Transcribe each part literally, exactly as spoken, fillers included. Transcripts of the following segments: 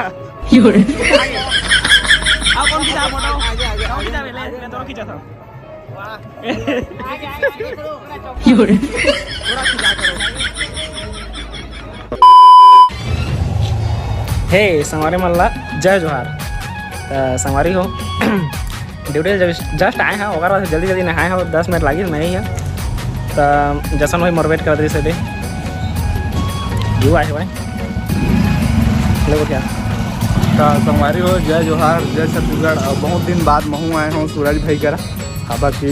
अब कौन खींचा फोटो? आगे, आगे, कौन आगे, खींचा? आगे, पहले मैं दोनों खींचा था। हे संगवारी मन ला जय जोहार। त संगवारी हो, ड्यूटी जस्ट, जस्ट आए हैं, ओकर बाद जल्दी जल्दी नहाए हैं, दस मिनट लागिस मैं ही है। त जसन भाई मोर वेट कर दे से दे। यू आए भाई। ले क्या? त संगवारी हो, जय जोहार, जय छत्तीसगढ़। अब बहुत दिन बाद महू आए हूँ सूरज भाई करा। काबर कि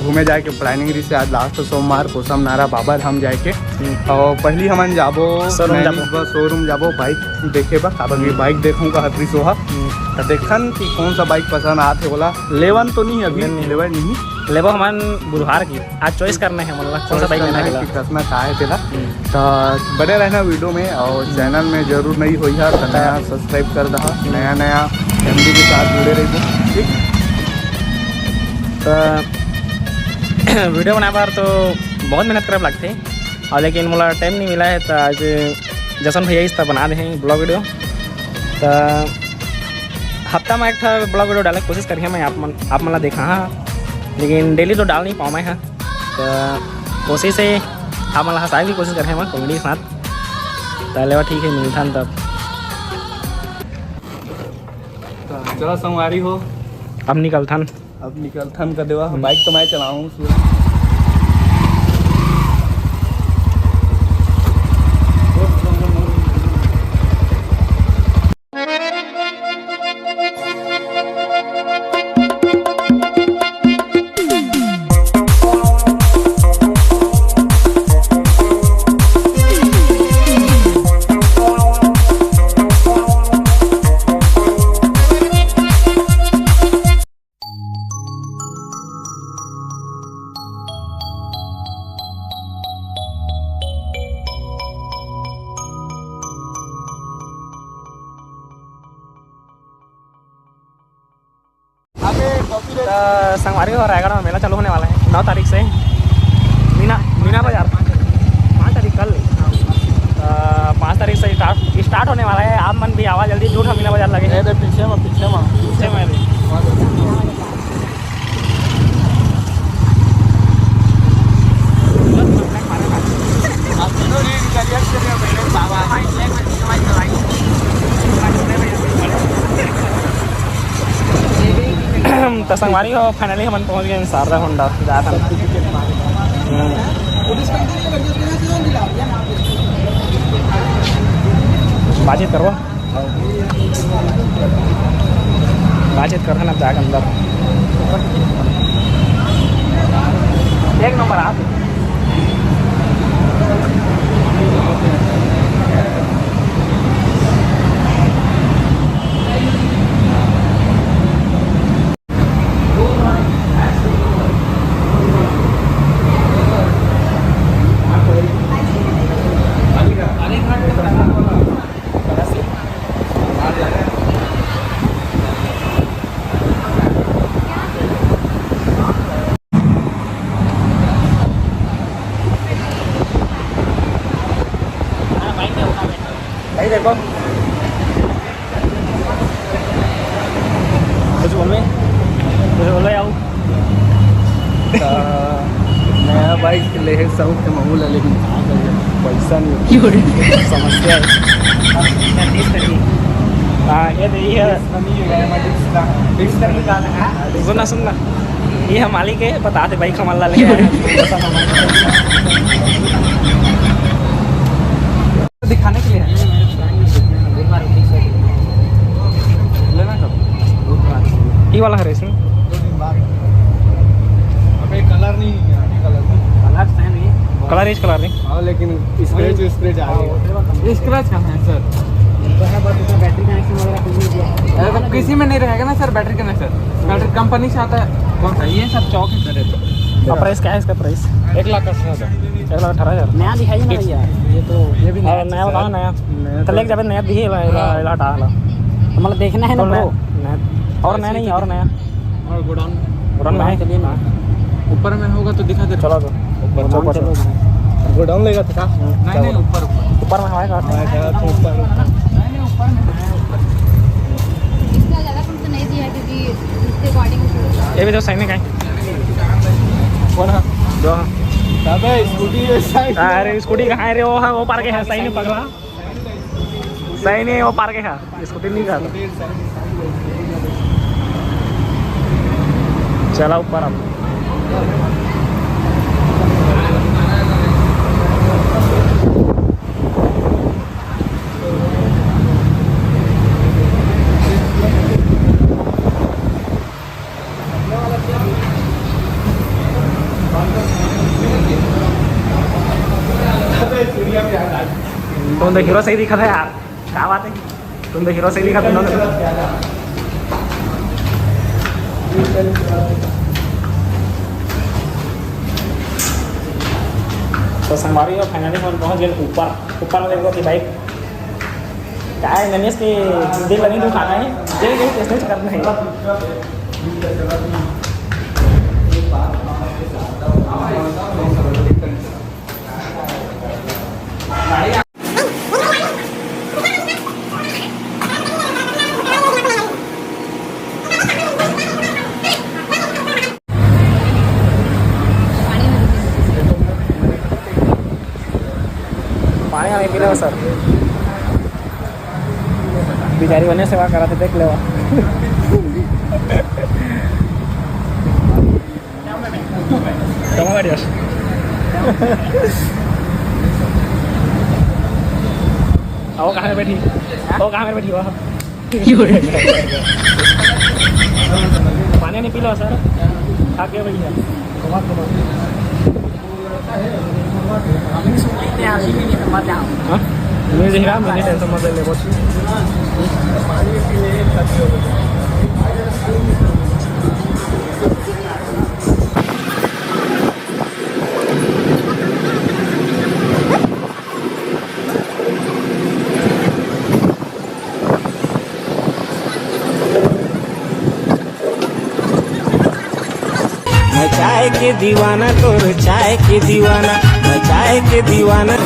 घूमे जाए के प्लानिंग रहिस हे, आज लास्ट सोमवार कोसम नारा बाबा धाम जाए के। हम्म। और पहली हमन जाबो शोरूम नैनी जाबो। बर शोरूम जाबो बाइक देखे बर, काबर कि हम्म। बाइक देखूं का हतरी सोहा। हम्म। त देखन कि कौन सा बाइक पसंद आत हे ओला। लेवन तो नहीं अभी, नहीं, नहीं। लेवे नहीं। लेबो हमन बुधवार की। आज चॉइस करना है, मतलब, कौन सा चॉइस बाइक करना लेना है है। कि कसना का है तेला। हम्म। त बने रहना वीडियो में और हम्म। चैनल में जरूर नई होई है, त नया सब्सक्राइब कर दहा, हम्म। नया नया फैमिली के साथ जुड़े रहिबो, ठीक? त वीडियो बनाए बर तो बहुत मेहनत करे लगथे, और लेकिन मोला टाइम नहीं मिला है, त आज जसन भैया इस तरह बना दे हैं ब्लॉग वीडियो। त हफ्ता में एक ठा ब्लॉग वीडियो डाले के कोशिश करिए मैं, आप मन, आप मन ला देखा हाँ, लेकिन डेली तो डाल नहीं पाऊँ मैं हाँ। त कोशिश है, आप मन ला हंसाए की कोशिश करिए मैं कॉमेडी के साथ। त लेवा ठीक है, मिलथन तब। त चला संगवारी हो, अब निकलथन। अब निकलथन का देवा, हम्म। बाइक तो मैं चलाऊं। त संगवारी हो, रायगढ़ में मेला चालू होने वाला है नौ तारीख से, मीना, मीना बाजार, पाँच तारीख कल। त पाँच तारीख से स्टार्ट, स्टार्ट होने वाला है। आप मन भी आवा जल्दी, दू ठा मीना बाजार लगे है। ए, दे, पीछे में, पीछे में। पीछे में भी। त संगवारी हो, फाइनली हमन पहुंच गए शारदा होंडा, जात हन। हम्म। बातचीत करवा। बातचीत करथन अब जाके अंदर। एक नंबर आप। भाई देखो, कुछ बोलबे? कुछ बोलबे आऊ? त नया बाइक लेहे शौक हे महू ला, लेकिन का करिए, पैसा नहीं। क्यों रे? समस्या है। हाँ, ये तो ये है। सुन ना, सुन ना, ये हम मालिक है, बता दे बाइक हमारा लेके आया। दिखाने के लिए है। लेना कब? ये वाला है रेसिंग। दो दिन बाद। अबे कलर नहीं है, अभी कलर नहीं। Colour same Hi. Colour is colour नहीं। हाँ, लेकिन स्क्रैच, वही। स्क्रैच आ गया। हाँ, वो तो स्क्रैच कहाँ है सर? इनका है, बस इसमें बैटरी कनेक्शन वगैरह कुछ नहीं दिया। अरे, तो किसी में नहीं रहेगा ना sir, battery connection. Battery company से आता है। कौन सा? ये सब चौक ही सर है। और प्राइस क्या है इसका प्राइस? एक लाख अठारह हज़ार। एक लाख अठारह हज़ार। नया दिखाइए ना भैया, ये तो ये भी नया और नया चीज़ बताओ, है। नया। नया तो तो लेके जाबे, नया दिए ला, ला, हाँ। ला, हटा ला। मतलब देखना है ना तो ब्रो। नया, नया। और नया ऐसे नहीं, ही और नया। और गोडाउन में। गोडाउन में है। चलिए ना। ऊपर में होगा तो दिखा दे। चलो तो। ऊपर, गोडाउन ऊपर चलो। चलो। गोडाउन लेगा तो का? नहीं, नहीं, ऊपर, ऊपर। ऊपर में हमारे घर। हमारे घर तो ऊपर, ऊपर। नहीं, नहीं, इसका ज़्यादा कुछ तो नहीं दिया, क्योंकि उसके according ये भी तो सही नहीं कहीं। कौन है? दो। अबे, स्कूटी है, साइड। अरे, स्कूटी कहाँ है रे? वो है, वो पार के है, सही नहीं पकड़ा। सही नहीं, वो पार के है, स्कूटी नहीं जाता। चला ऊपर अब। तुम तो हीरो सही दिखा था यार, क्या बात है, तुम तो हीरो सही दिखा था। तो संगवारी हो, finally हम पहुंच गए ऊपर। ऊपर में देखो कि भाई काय ननेश के दिल नहीं दुखाना है, जे के टेस्ट करना है। पानी हमें पी लो सर। बिचारी बने सेवा करा थे, देख लेवा। कमा बैठ बस। आओ कहाँ में बैठी? आओ कहाँ में बैठी? वाह। पानी नहीं पी लो सर, खा के भैया। हाँ? News है, मैंने टेंशन मत ले, बहुत। मैं चाय के दीवाना, तोर चाय के दीवाना, मैं चाय के दीवाना।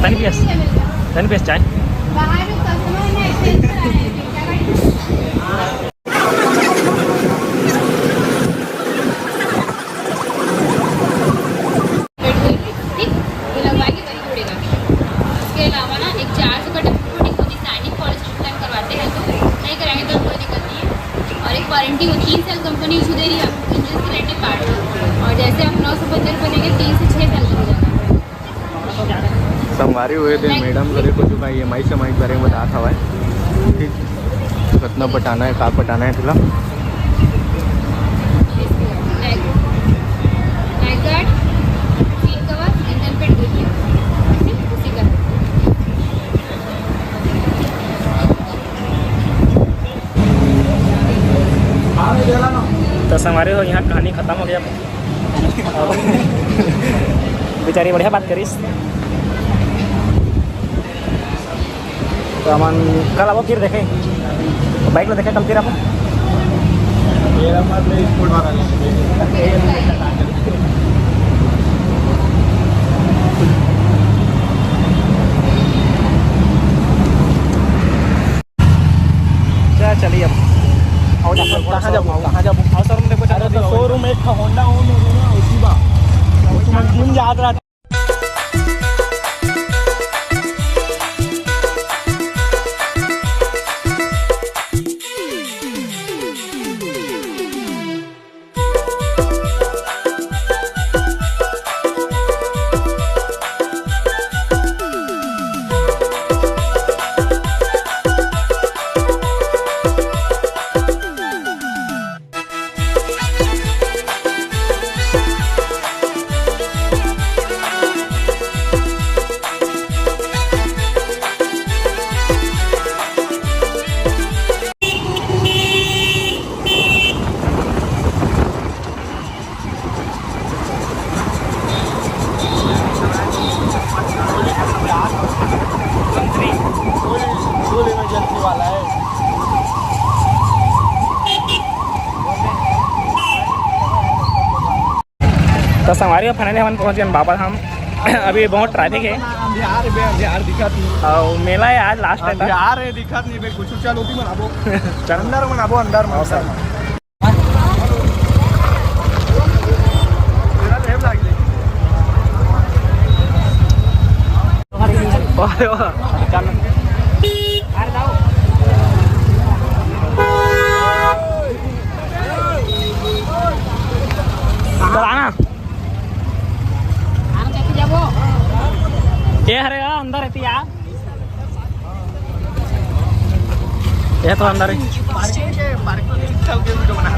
तनी पियस, तनी पियस चाय। बाहर में कस्टमर है, टेंशन आ रहा है। ठीक, ये लगवाएंगे, वही जुड़ेगा। इसके अलावा ना एक चार सौ का डबल कोटिंग होती है, सैंडिंग पॉलिश टाइम करवाते हैं तो नहीं कराएंगे तो कोई दिक्कत नहीं है। और एक वारंटी वो तीन साल कंपनी इशू दे रही है इंजन के रिलेटेड पार्ट, और जैसे आप नौ सौ पचहत्तर बनेंगे, तीन से छः साल का हो जाएगा। संगवारी हो, ये मैडम करे कुछ का ई एम आई से माइक बारे में बतात हवय। ठीक, कितना पटाना है, का पटाना है तेला। तो संगवारी हो, यहाँ कहानी खत्म हो गया। बेचारी बढ़िया बात करिस। तो हमन कल आबो फिर देखे, बाइक ला देखे कल फिर आबो। चल, चलिए अब। और कहाँ जाबो? कहाँ जाबो? और शोरूम देखो, अरे तो शोरूम एक ठा होंडा होम है ना, उसी बा। तुम जिम जात रहते। तो संगवारी हो, finally हमन पहुंच गए बाबा धाम। अभी बहुत traffic है। अंधियार है बे, अंधियार दिखत नहीं। अउ मेला है आज last है। अंधियार है, दिखत नहीं बे, कुछ चल ओती मन आबो। चल। अंदर मन आबो, अंदर मन। हाँ, सर। अरे वाह। अंदर आना। ए हरे, अंदर है तिया। ये तो अंदर ही।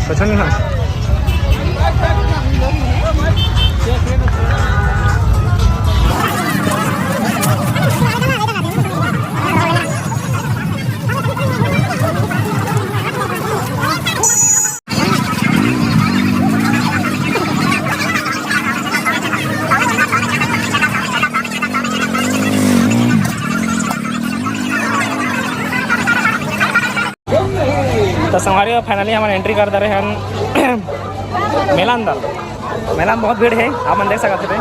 कुछ नहीं है। तो संगवारी हो, finally हमन entry कर दे रहे हन मेला अंदर। मेला में बहुत भीड़ है, आप मन देख सकत हवे।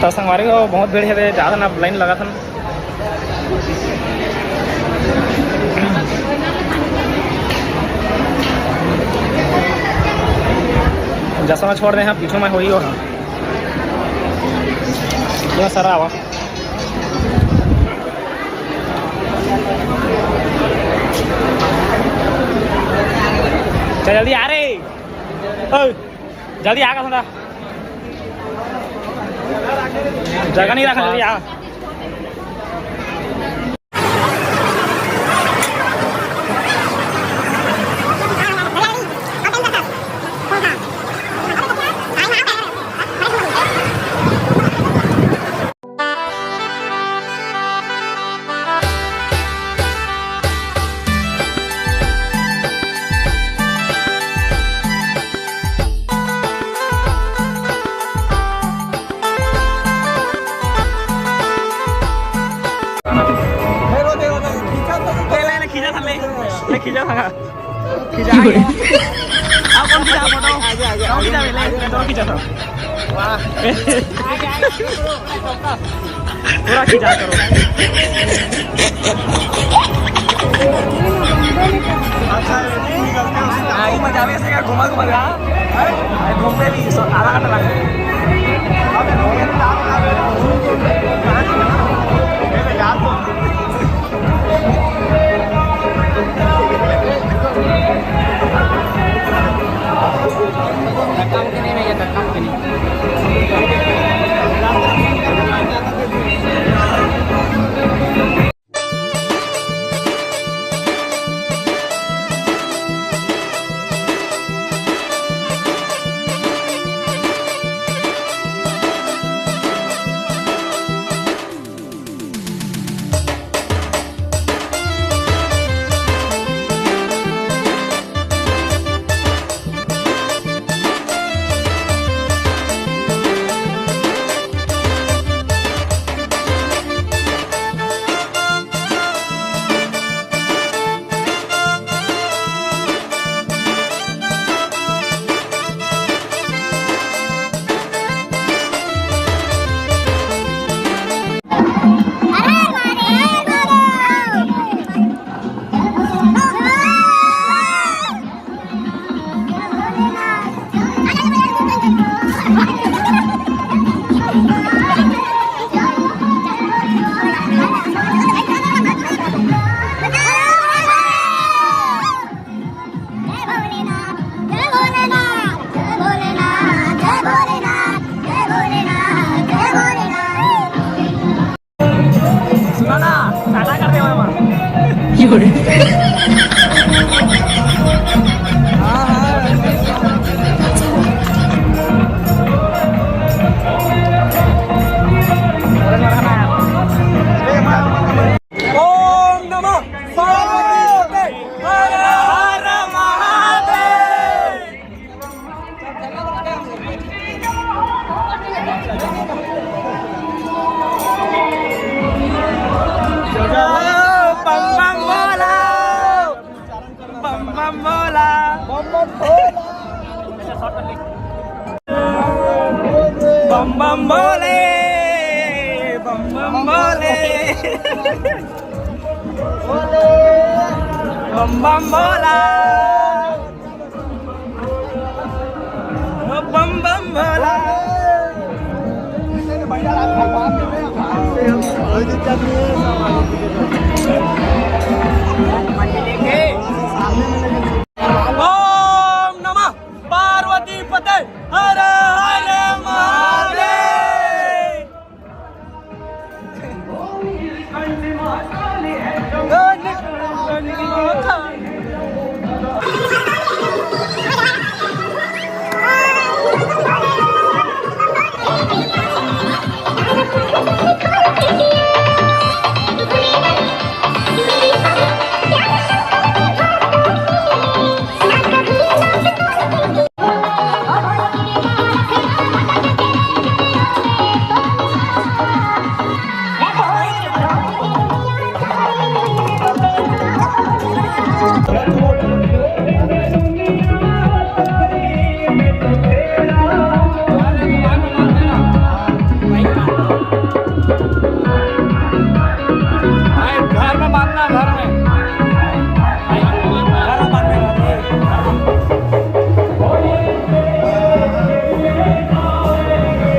तो संगवारी हो, बहुत भीड़ है, ज़्यादा ना लाइन लगा था। जसो मैं छोड़ दे हाँ, पीछू में होई हो हाँ। ये सारा आवा। चल जल्दी आ रे। ओ, जल्दी आ का थोड़ा। जगह नहीं रखा, जल्दी आ। ले, ले, ले, खींचा था, ले। ले, खींचा था। खींचा। अब कौन खींचा फोटो? आगे, आगे, कौन खींचा, ले, ले, ले, दोनों खींचा था। वाह। पूरा खींचा करो। अच्छा, ये निकलते हैं उससे। हाँ, ये मजा में से क्या घुमा घुमा रहा? हैं? घूमते भी, सो आधा घंटा लगा। ओम नमः पार्वती पते, हर हर महादेव। बम बम भोला, बम बम भोला, बम बम भोला। बम बम भोले, बम बम भोले, बम बम भोला, बम बम भोला। ओम नमः पार्वती पते, हर हर महादेव। घर में बांधना, घर में। घर में बांधना, घर में।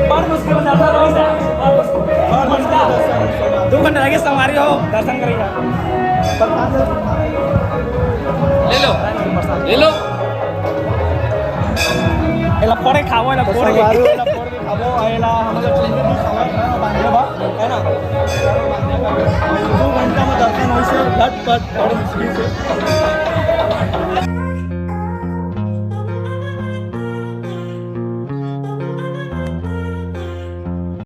बड़ मुश्किल से दर्शन होइस हे। बड़ मुश्किल। दू घंटा लगे संगवारी हो, दर्शन करेगा। ले लो, ले लो। एला फोड़ के खाओ, एला तो फोड़ के। संगवारी हो, एला फोड़ के खाओ, एला हमन ला चुंदी भी खाओ, बांधे बा, है ना? दू घंटा में दर्शन होइस हे, झटपट, बड़ी मुश्किल से।